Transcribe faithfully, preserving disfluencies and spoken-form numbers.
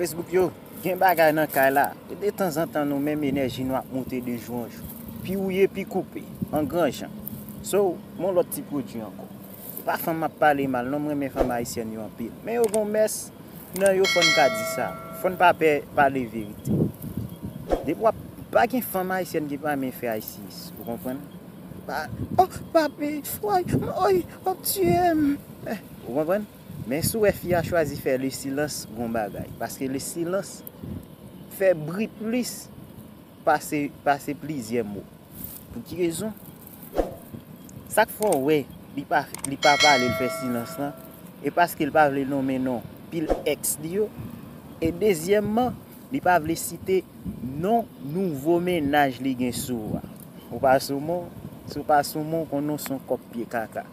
Facebook yo, gen bagay nan kay la. E de tanzantan nou menm enèji nou ap moute de jou an jou. Pi wouye, pi koupe, an gran jan. So, mon lòt ti pwodui ankò. E pa fanm m ap pale mal non, m renmen fanm ayisyèn yo anpil. Men yo gon mès nan yo, fò n ka di sa. Fò n pa pè pale verite. Depi w ap, pa gen fanm ayisyèn ki pa renmen fè ice ice, ou konprann? Pa, oh, papi, woy, woy, w ap tiye m. Eh, ou konprann? Men si w wè fi a chwazi fè le silans, gon bagay. Paske le silans fè bri plis pase, pase plizyè mo. Pou ki rezon? Sa k fè w wè li pa, li pa pale, l fè silans lan, e paske l pa vle nonmen non pil èks li yo. E dezyèmman, li pa vle site non nouvo mennaj li gen sou ou a. Ou pa sou men w, si w pa sou men w, konnen w se yon kòk pye kaka.